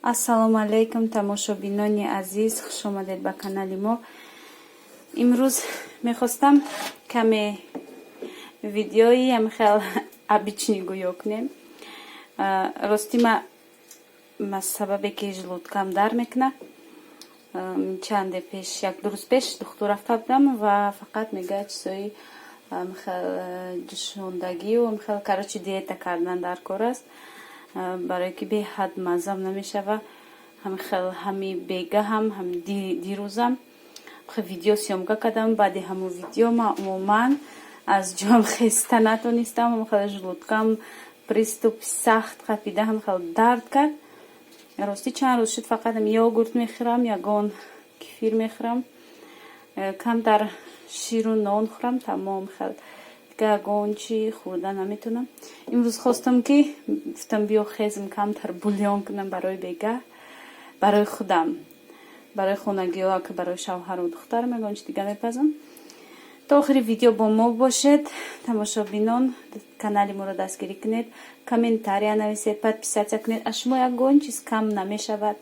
Ассалому алайкум, тамошобинони азиз, хушомадед ба канали мо. Имрӯз мехостам каме видеои ҳамихел обычный гӯё кунем. Ростӣ, ма сабабе ки желудкам дард мекунад, чанде пеш, 1-2 рӯз пеш духтур рафта будам ва фақат мегӯяд, чизои хел ҷӯшондагию хел, короче, диета кардан дар кор аст, барое ки беҳад маззам намешава. Ҳамихел ҳами бегаҳам, ҳам дирӯзам видео съёмка кардам. Баъди ҳамун видео ман умуман аз ҷоям хеста натонистам. Хел желудкам приступ сахт қапида, ҳамихел дард кард. Ростӣ, чанд рӯз шуд, фақат йогурт мехӯрам, ягон кефир мехӯрам, камтар ширу нон хӯрам, тамом. Хел дига ягон чи хӯрда наметавонам. Имрӯз хостам ки, гуфтам, биё хезм, камтар бульон кунам барои бегаҳ, барои худам, барои хонагиҳо, ки барои шавҳару духтарам ягон чи дига мепазам. То охири видео бо мо бошед, тамошобинон. Канали моро дастгирӣ кунед, комментария нависед, подписаться кунед. Аз шумо ягон чиз кам намешавад.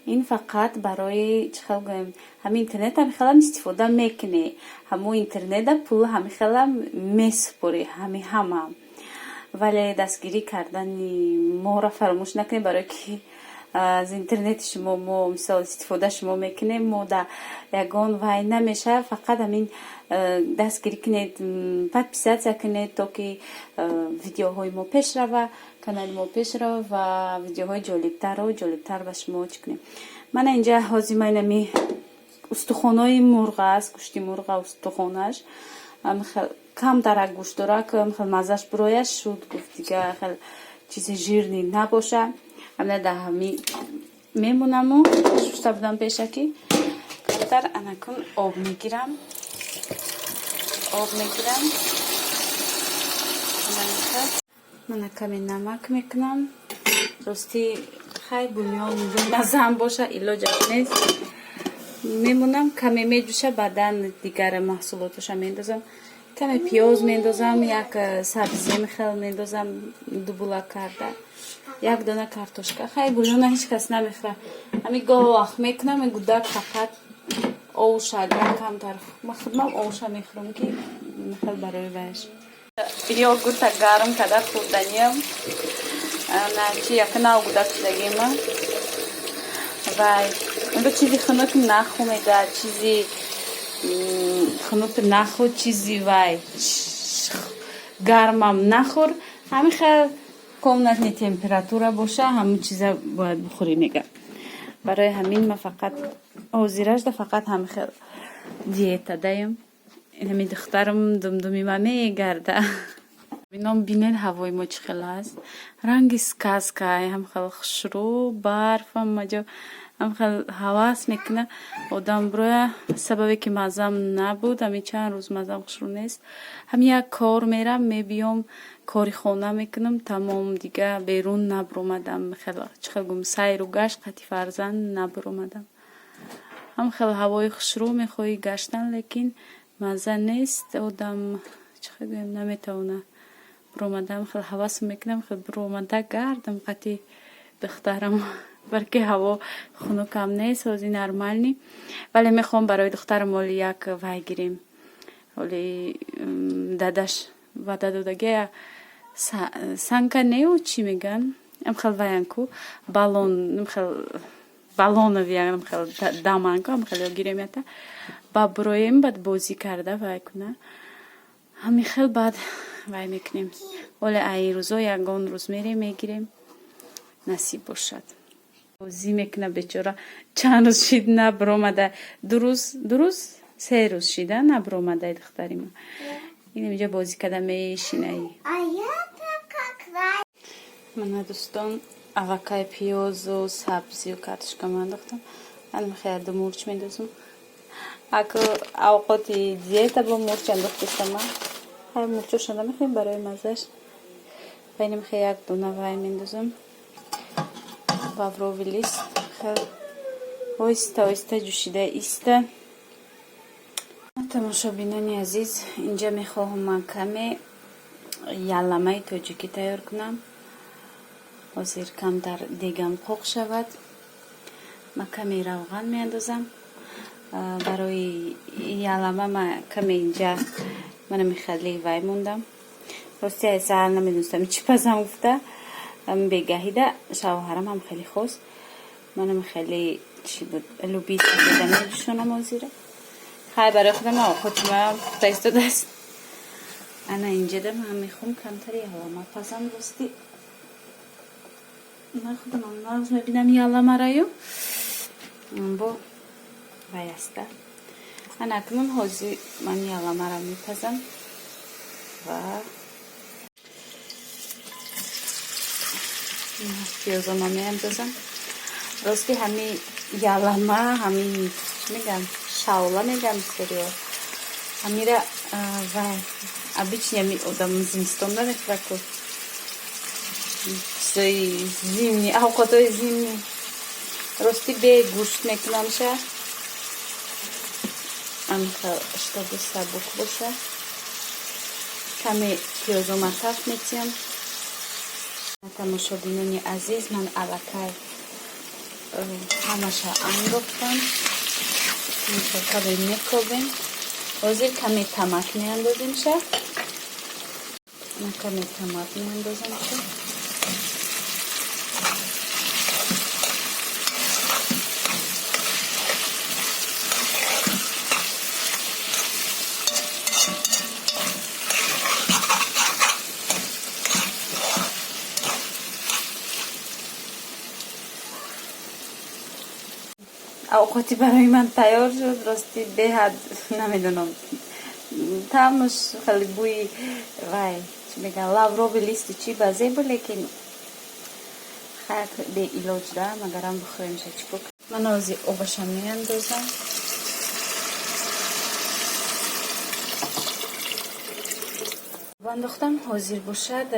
Ин фақат барои, чӣ хел гӯем, ҳамин интернет ҳамихелам истифода мекунӣ, ҳамун интернета пул ҳамихелам месупорӣ, ҳами ҳама. Вале дастгирӣ кардани моро фаромӯш накунед, барое ки аз интернети шумо мо, мисол, истифода шумо мекунем, мо да ягон вай намешавад. Фақат ҳамин дастгирӣ кунед, подписаться кунед, то ки видеоҳои мо пеш рава, канали мо пеш рава ва видеоҳои ҷолибтару ҷолибтар ба шумо чӣ кунем. Мана инҷа ҳозир ма инами устухонои мурғ аст, гӯшти мурға, устухонаш камтарак гӯшт дора, хел маззаш бурояш шуд, гуфт, дига хел чизи жирный набоша. Ҳамина дар ҳами мемонаму шушта будам пешакӣ. Камтар анакун об мегирам, об мегирам. Мана каме намак мекунам. Ростӣ, хай, бульон маззаам боша, илоҷаш нест. Мемонам, каме меҷӯша, баъдан дигар маҳсулоташа мендозам. Каме пиёз мендозам, як сабзӣ хел мендозам, дубула карда, як дона картошка. Хай, бульона ҳеҷ кас намехӯра. Ҳами гоҳ вақт мекунам, гудак фақат овша камтар. Ма худмам овша мехӯрам, ки хел барои ваяш. Йогурта гарм карда хӯрданиям. Чи яка нав гудак шудагима. Вай унҷо чизи хунук нахӯ, мегӯяд, чизи хунук нахӯр, чизи вай гармам нахӯр, ҳамин хел комнатный температура боша, ҳамун чиза бояд бихӯрӣ, мегӯяд. Барои ҳамин ма фақат ҳозиражда фақат ҳамин хел диета даем. Инами духтарам думдуми ма мегарда. Бином, бинед, ҳавои мо чӣ хел аст, ранги сказка, ҳам хел хушрӯ, барф ҳама ҷо, ҳам хел ҳавас мекуна одам бироя. Сабабе ки маззам набуд, ҳамин чанд рӯз маззам хушрӯ нест. Ҳам як кор мерам, мебиём, кори хона мекунам, тамом. Дига берун набуромадам, хел, чӣ хел гум, сайру гашт қати фарзанд набуромадам. Ҳам хел ҳавои хушрӯ, мехоҳӣ гаштан, лекин мазза нест. Одам, чӣ хел гӯем, наметавона буромадам. Хел ҳавасм мекунам, хел буромада гардам қати духтарам, балки ҳаво хунукам нест ҳозир, нормальный. Вале мехоҳам барои духтарам оли як вай гирем. Оли дадаш ваъда додагия, санка неу, чӣ мегӯянд, амхел ваянку, баллон, амхел баллонови, амхел даманку, амхел ё гирем ята, ба буроем, баъд бозӣ карда вай куна. Ҳамин хел баъд вай мекунем. Оле ай рӯзо ягон рӯз мерем, мегирем, насиб бошад. Бозӣ мекуна бечора. Чанд рӯз шид набуромада, 2 рӯз, 2 рӯз, 3 рӯз шида набуромадай духтари ма. Ин инҷа бозӣ карда мешинаи. Мана, дӯстон, аллакай пиёзу сабзию картошка ман андохтам. Ан ду мурч мендозам. Аку авқоти диета бо мурч андохтастама. Ҳай, мурчоша намехоҳем, барои маззаш. Ва инам хел як дона вай мендозам. Лавровый лист. Хел оҳиста оҳиста ҷӯшида иста. Тамошобинони азиз, инҷа мехоҳам ман каме ялламаи тоҷикӣ тайёр кунам. Ҳозир камтар дегам қоқ шавад, ма каме равған меандозам. Барои ялама ма каме инҷа манами хеле вай мондам. Рости, ай саҳар намедонистам чӣ пазам гуфта, бегаҳида шавҳарам ҳам хеле хост. Манам хеле чӣ буд, луби сафеда меҷӯшонам ҳозира. Хай, барои худам овқотима пухта истодааст. Ана инҷада ман мехоҳам камтари ялама пазам. Рости, ман худам нағз мебинам яламараю бо вай аста. Ана акнун ҳозир ман яламара мепазам ва пиёзома меандозам. Рости, ҳами ялама, ҳами чӣ мегам, шавла мегам бисёриҳо ҳамира. Вай обычный ҳами одам зимистонда мехӯрад ку, чизои зимний, авқотҳои зимний. Рости, бе гӯшт мекунамша, амихел, чтобы сабук боша. Каме пиёзома таф метиҳам. Тамошобинони азиз, ман аллакай ҳамаша андохтам, каме мекобем. Ҳозир каме тамак меандоземша, каме тамак меандозамша. Авқоти барои ман тайёр шуд. Рости, беҳад намедонам, таъмаш хеле бӯи вай, чӣ мегӯян, лавровый лист и чӣ базебу, лекин хайр, беилоҷ да, магарам бихӯремша, чӣ кор. Ман ҳозир обаша меандозам. Андохтам. Ҳозир бошад,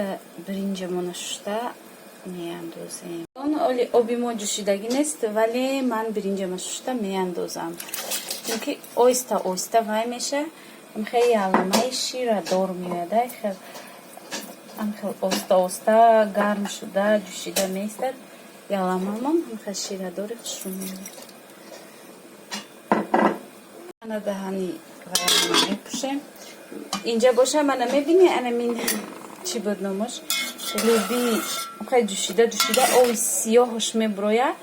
биринҷамона шушта меандозем. Он оли оби мо ҷӯшидагӣ нест, вале ман биринҷама шушта меандозам, чунки оҳиста оҳиста вай меша, хеле яламаи ширадор меояд. Хел оҳиста оҳиста гарм шуда, ҷӯшида меистад яламамон, хел ширадори хушрӯ меояд. Ана даҳани ваяма мепӯшем. Инҷа боша, мана мебини, анамин чӣ буд номаш, луби, хеле ҷӯшида ҷӯшида оби сиёҳаш мебурояд.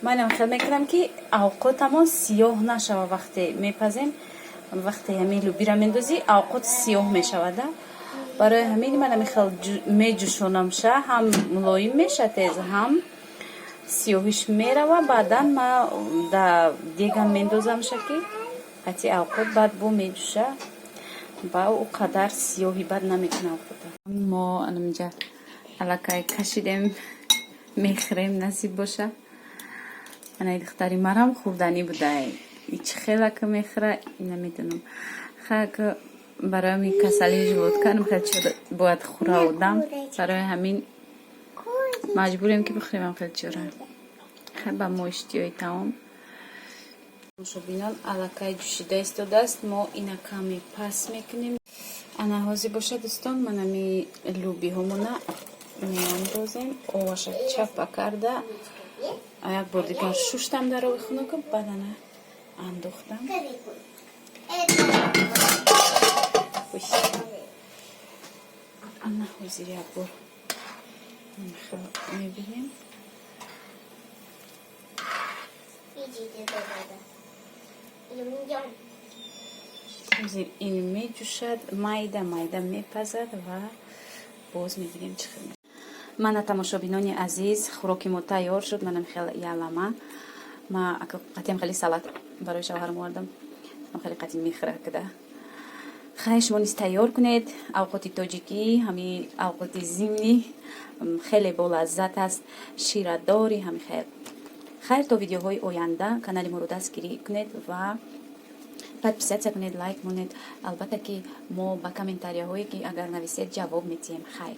Манам хел мекунам, ки авқотамон сиёҳ нашава. Вақте мепазем, вақте ҳамин лубира мендозӣ, авқот сиёҳ мешавада. Барои ҳамин ман ҳамин хел меҷӯшонамша, ҳам мулоим меша тез, ҳам сиёҳиш мерава. Баъдан ма да дегам мендозамша, ки қати авқот баъд бо меҷӯша ба ӯ қадар сиёҳи бад намекуна авқота. Мо анаминҷа аллакай кашидем, мехӯрем, насиб боша. Анаи духтари марам хӯрданӣ будай, чӣ хелака мехӯра, намедонам. Хак, барои ҳамин касалии желудка хел чиё бояд хӯра одам. Барои ҳамин маҷбурем, ки бихӯрем хел чиёра. Хай, ба мо иштиёи таом. Тамошобинон, аллакай ҷӯшида истодааст, мо ина каме пас мекунем. Ана ҳозир боша, дӯстон, ман ами лӯбиҳомона меандозем. Оваша чапа карда, як бор дигар шуштам дар оби хунук, баъд ана андохтам. Ой. Ана ҳозир як бор мебинем. Идите туда. Юм-юм. Ҳозир ин меҷӯшад, майда майда мепазад ва боз мебинем чӣ хел. Мана, тамошобинони азиз, хӯроки мо тайёр шуд. Манам хел ялама. Ма қатиам хеле салат барои шавҳарам овардам, хеле қатӣ мехӯра када. Хай, шумо низ тайёр кунед авқоти тоҷикӣ, ҳами авқоти зимний хеле болаззат аст, ширадори ҳами хел. Хайр, то видеоҳои оянда канали моро дастгирӣ кунед ва подписаться кунед, лайк монед. Албатта, ки мо ба комментарияҳое, ки агар нависед, ҷавоб медиҳем. Хайр.